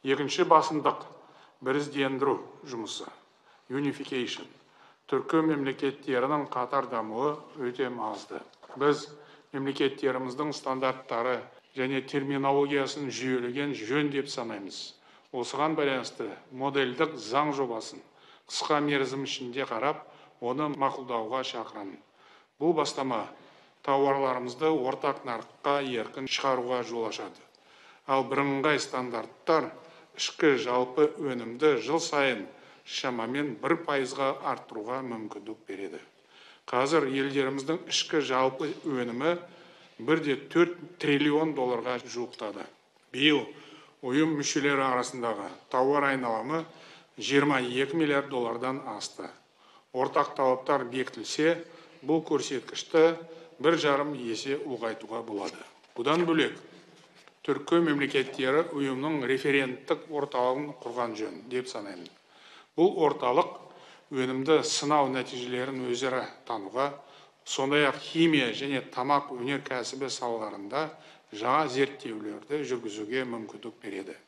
Екінші басымдық – біріздендіру жұмысы, unification. Түркі мемлекеттерінің қатар дамуы өте маңызды. Біз мемлекеттеріміздің стандарттары және терминологиясын жүйелеген жөн деп санаймыз. Осыған байланысты модельдік заң жобасын қысқа мерзім ішінде қарап, оны мақұлдауға шақырамын. Бұл бастама тауарларымызды ортақ нарыққа еркін шығаруға жол ашады. Ал бірыңғай стандарттар ішкі жалпы өнімді жыл сайын шамамен 1%-ға арттыруға мүмкіндік береді. Қазір елдеріміздің ішкі жалпы өнімі 1,4 триллион долларға жуықтады. Биыл ұйым мүшелері арасындағы тауар айналымы 22 миллиард доллардан асты. Ортақ талаптар бекітілсе, бұл көрсеткішті 1,5 есе ұлғайтуға болады. Бұдан бөлек, Түркі мемлекеттері ұйымының референттік орталығын құрған жөн деп санаймын. Бұл орталық өнімді сынау нәтижелерін өзара тануға, сондай ақ химия және тамақ өнеркәсібі салаларында жаңа зерттеулерді жүргізуге мүмкіндік береді.